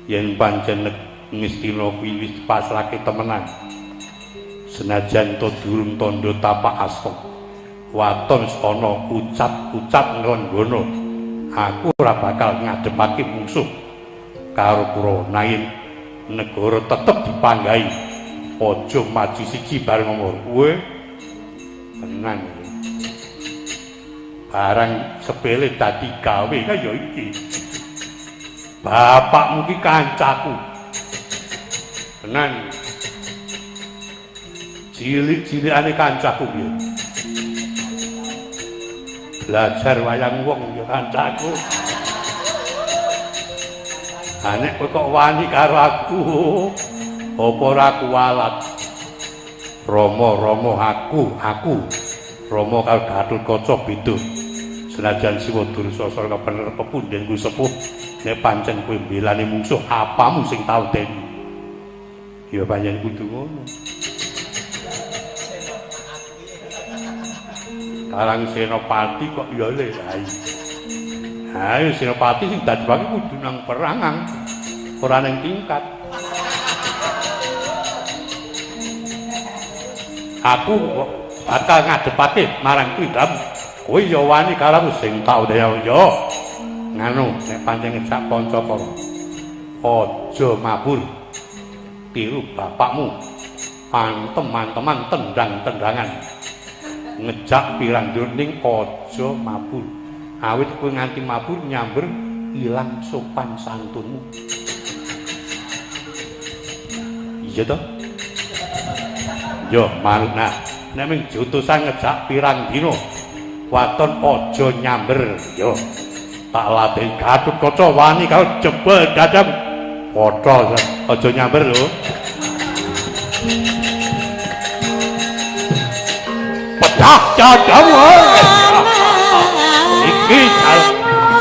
Yen pancen Ngastina kuwi wis dipasrahke temenan, senajan to durung tandha tapak asta, waton ana ucap-ucap nglenggana, aku ora bakal ngadepake mungsuh karo Kurawa. Nanging negara tetep dipanggahi, aja maju siji bareng ngomong kowe tenan. Barang sepele dadi gawe kaya iki. Bapakmu ki kancaku. Tenan. Cilik-cilikane kancaku piye. Belajar wayang wong ya kancaku. Ha nek kowe kok wani karo aku, apa ora kuwalat? Rama-rama aku. Rama karo Gatotkaca beda. Senajan Siwa Dursasana kepener pepundhenku sepuh, nek pancen kowe mbelani mungsuh, apamu sing tau deni? Ya pancen kudu ngono. Karang Senopati kok ya le. Ayo Senopati sing dadepake kudu nang perangan, ora nang tingkat. Aku kok bakal ngadepake marang kuwi. Kowe ya wani karo aku sing tau dhewe ya. Nganu nek pancen ngejak kanca karo aja mabur. Tiru bapakmu. Pantem-manteman tendang-tendangan. Ngejak pirang ning aja mabur. Awit kowe nganti mabur nyamber ilang sopan santunmu. Iya toh? Yo manut nah. Nek ming jutusan ngejak pirang dina waton aja nyamber yo. Tak latih Gatotkaca wani karo jebol dadam. Padha aja nyamber lho. Pecah dadamu. Iki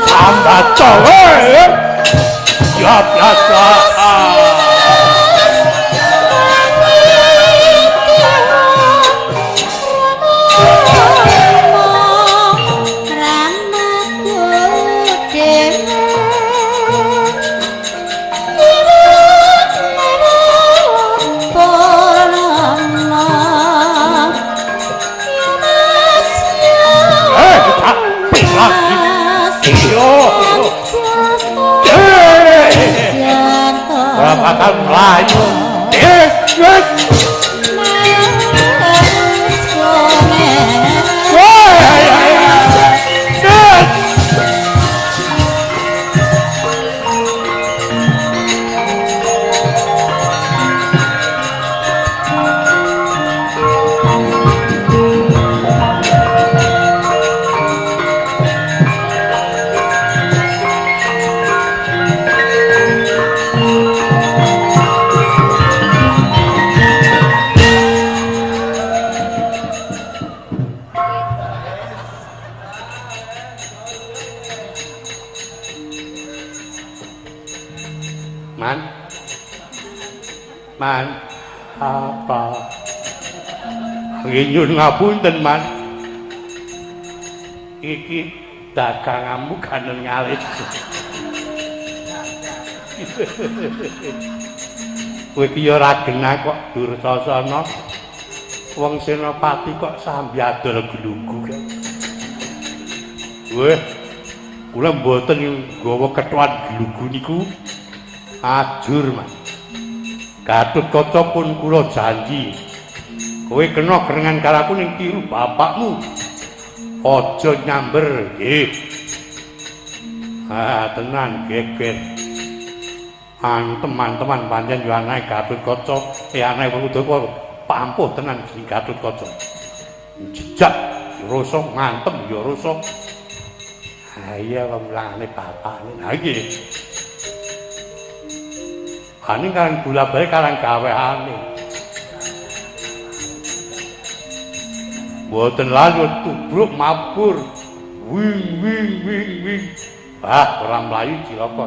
sambaca wae. Ya biasa. Bakal mlayu. Man, apa? Nyuwun ngapunten, Man. Iki daganganmu ganen ngalis. Kowe iki ya ora genah kok Dursasana. Wong Senopati kok sambi adol glugu kae. Weh, kula mboten nggawa kethuan glugu niku. Ajur, Man. Gatotkaca pun kula janji. Kowe kena gerengan karo aku ning tiru bapakmu. Aja nyamber, nggih. Ah, tenan geger. Antem-anteman pancen yo anake Gatotkaca, anake Werkudara. pampuh tenan jeneng Gatotkaca. Jejak rasa ngantem ya rasa. Ha iya wong lane bapakne. Ha iki. Ane karang gula bae karang gaweane. Mboten lalu tubruk mabur. Wing wing wing wing. Wah, ora mlayu cilaka.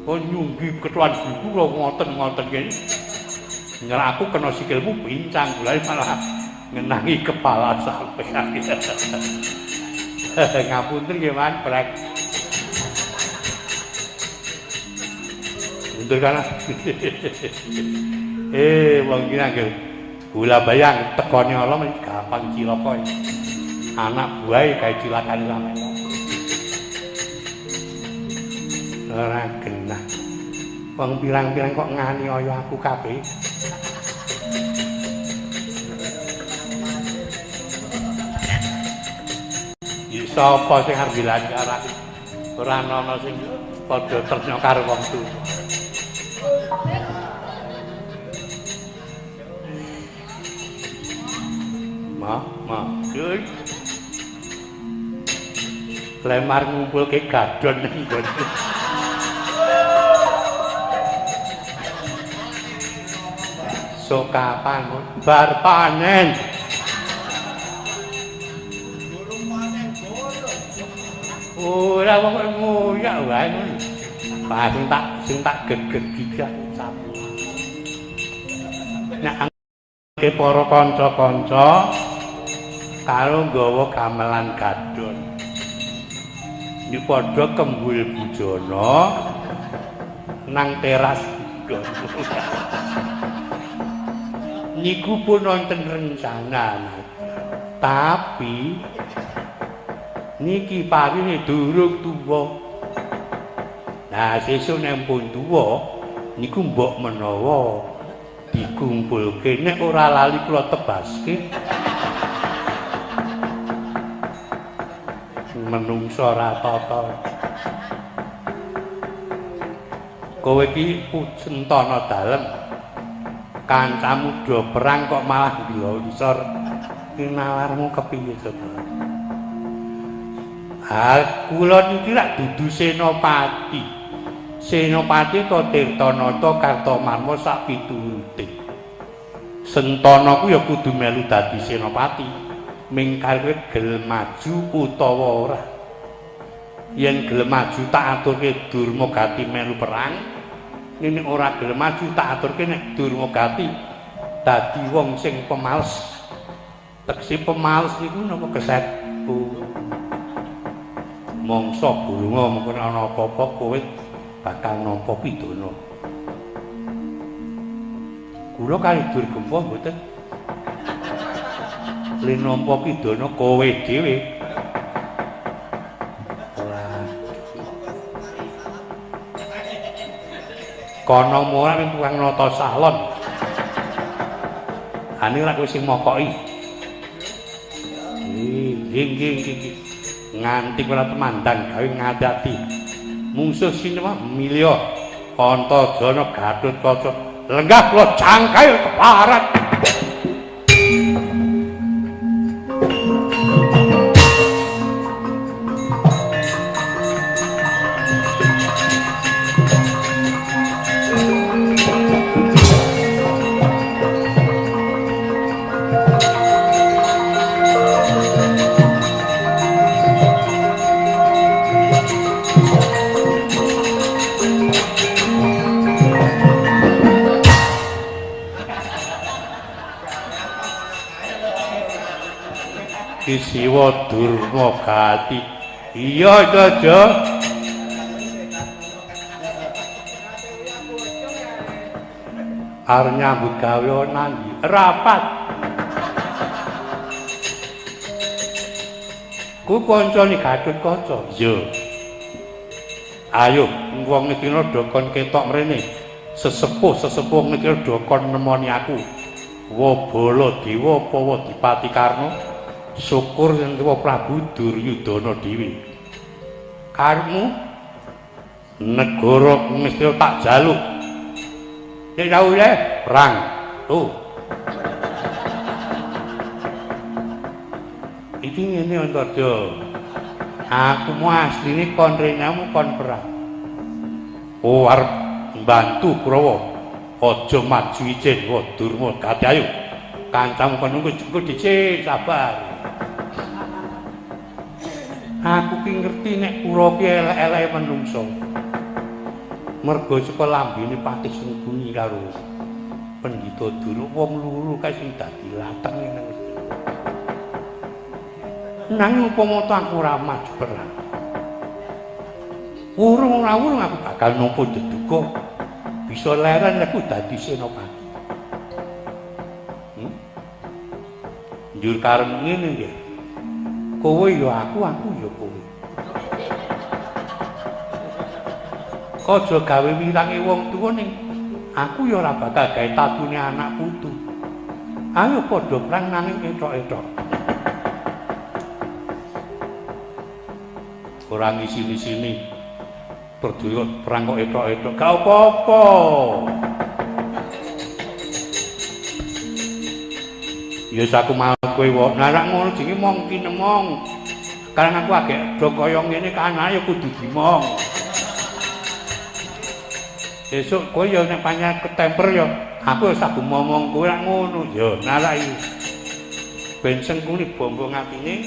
Oh nyunggi ketuan buku kula ngoten-ngoten kene. Nyerah aku kena sikilmu pincang gulane malah ngenangi kepala sampean. Ngapunten nggih Man, brek. Mundur kana. Wong iki anggere gula bayang tekone ala gampang cilaka. Anak buahe gawe cilakane sampean. Ora genah. Wong pirang-pirang kok nganiaya aku kabeh. Sapa sing arep bilani karo aku? Ora ana sing padha tresna karo wong tuwa. Ma, ma. Lemar ngumpulke gadon ning nggon. Sok kapan bar panen. Ora wong ngoyak wae ngono. Pak sing tak gegeg ucap. Nek angke para kanca-kanca karo nggawa gamelan gadon. Ini padha kembul bujana nang teras nggon. Niku pun wonten rencana. Tapi niki parine durung tuwa. Nah, sesuk nek pun tuwa niku mbok menawa dikumpulke, nek ora lali kula tebaske. Menungso ora tata. Kowe iki sentana dalem. Kancamu do perang kok malah nglonsor. Iki nalarmu kepiye coba? Ha kula niki rak dudu senopati. Senopati to Tirtanata Kartomarma sak piturute. Sentana ku ya kudu melu dadi senopati. Ming karepe gelem maju utawa ora. Yen gelem maju tak aturke Durmagati melu perang. Nek ora gelem maju tak aturke nek Durmagati dadi wong sing pemales. Tekse pemales niku napa keset? Mongso gurunga mengko ana apa-apa kowe bakal nampa pidana. Kula kali Durgempa mboten. Le nampa pidana kowe dhewe. Ora. Kono ora ning tukang nata salon. Ane ora kowe sing mokoki. Nggih nggih nggih. Nganti ora temandang gawe ngadati mungsuh sinema milya Antajana Gatotkaca lenggah kula cangkae keparat. Siwa Durmagati. Iya aja. Arep nyambut gawe nang rapat. Ku kancane Gatotkaca. Iya. Ayo wong iki do kon ketok mrene. Sesepuh-sesepuh niki do kon nemoni aku. Wa Baladewa apa wa Dipati Karna? Syukur yen tuwa Prabu Duryudana dhewe. Karepmu negara mesti tak jaluk. Nek tau le perang. Tuh. Iki ngene Antarja. Aku mu asline kon renamu kon perang. Oh arep mbantu Kurawa. Aja maju ijen wa Durma gati ayo. Kancamu kon nunggu jengko dhisik sabar. Aku ki ngerti nek Kurawa ki elek-eleke menungso. Mergo saka lambene Patih Sengkuni karo Pendhita Durna wong loro kae sing dadi lateng nang. Nanging upama aku ora maju perang. Urung ora urung aku bakal nampa deduka bisa leren aku dadi senopati. Njur karep ngene nggih. Kowe ya aku, aku ya kowe. Aja gawe wirange wong tuwa ning aku ya ora bakal gawe tatune anak putu. Ayo padha perang nanging etok-etok. Ora ngisini-sini. Prajurit perang kok etok-etok. Gak apa-apa. Ya wis aku mau kowe wae. Nah nek ngono jenenge mong kinemong. Karang aku agek do kaya ngene kanane ya kudu dimong. Besok kowe ya nek pancen ketemper ya aku wis aku momong kowe nek ngono ya nalak iki. Ben Sengkuni bombong atine.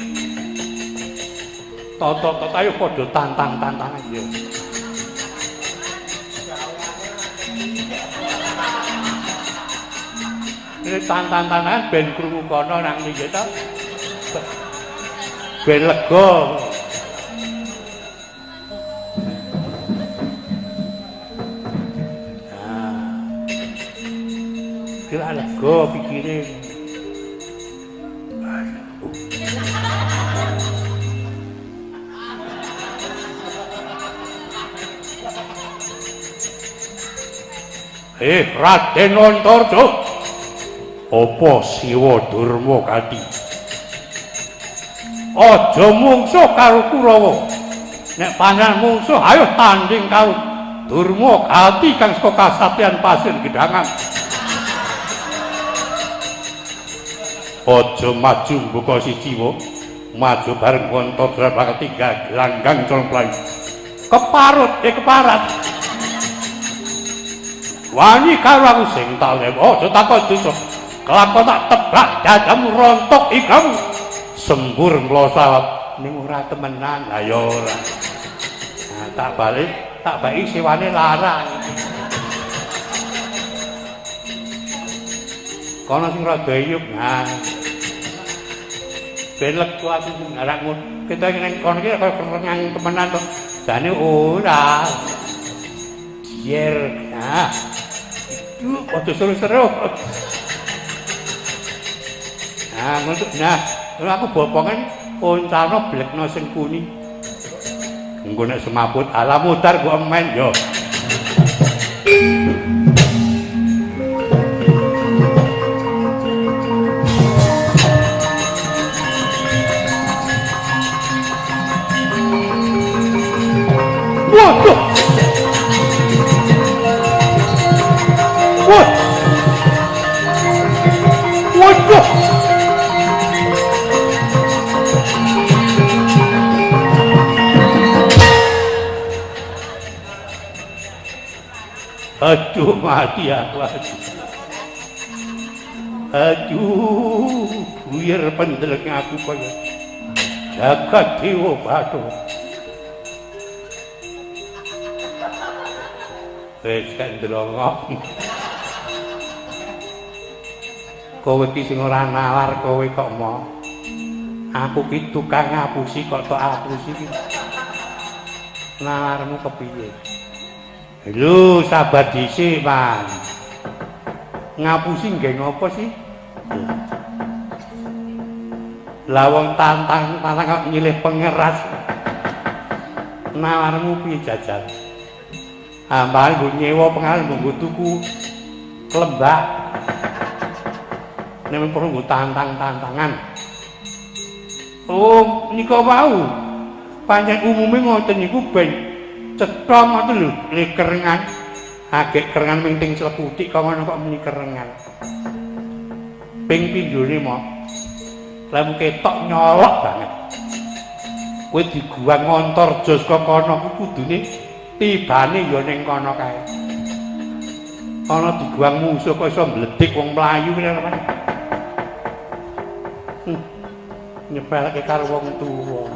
Toto-toto ayo padha tantang-tantangan ya. Ini tantang-tantangan ben krungu kono nang iki to. Ben lega. Kira lega pikire. Raden Antarja. Apa Siwa Durma Gati? Aja mungsuh karo Kurawa. Nek panjenengan mungsuh, ayo tanding karo Durma Gati kang saka kasatriyan Pasir Gedangan. Aja maju mbuka siji wa. Maju bareng Antarja bakal tiga gelanggang colong. Keparut, keparat. Wani karo aku sing tak lewo, aja takon dosa. Kelakon tak tebak dadamu rontok ikamu. Sembur mlosawat ning ora temenan. Lah ya ora. Nah, tak balik, tak baiki sewane larang. Kono sing rada iyup. Nah. Ben lega aku sing ngarak ngono. Kita ning kono iki kaya kerengan temenan to. Jane ora. Jer. Nah. Duh, aja seru-seru. Nah, ngono. Nah, aku bopongan oncalno blekno Sengkuni. Engko nek semaput ala mudar kok emen yo. Waduh. Wah. Waduh. Aduh mati aku. Aduh, buyar pendeleng aku kaya jagat dewa Bathara. Wis ndelongok. Kowe iki sing ora nalar kowe kok mo. Aku ki tukang ngapusi kok tok apusi ki. Nalarmu kepiye? Lho, sabar dhisik, Mas. Ngapusi nggih ngopo sih? Lah wong tantang-tantang kok nyilih pengeras. Nalarmu piye jajal? Ambane nggo nyewa pengaran nggo tuku klembak. Nek perlu nggo tantang-tantangan. Oh, nika wau. Pancen umume ngoten niku ben cetha ngoten lho, le kerengan. Agek kerengan ming ting clekutik kok ngono kok muni kerengan. Ping pindhone mo. Lem ketok nyolok banget. Kowe diguwang Antarja saka kono kuwi kudune tibane ya ning kono kae. Ana diguwang musuh kok iso mbledik wong mlayu ngene apa. Nyepelke karo wong tuwa.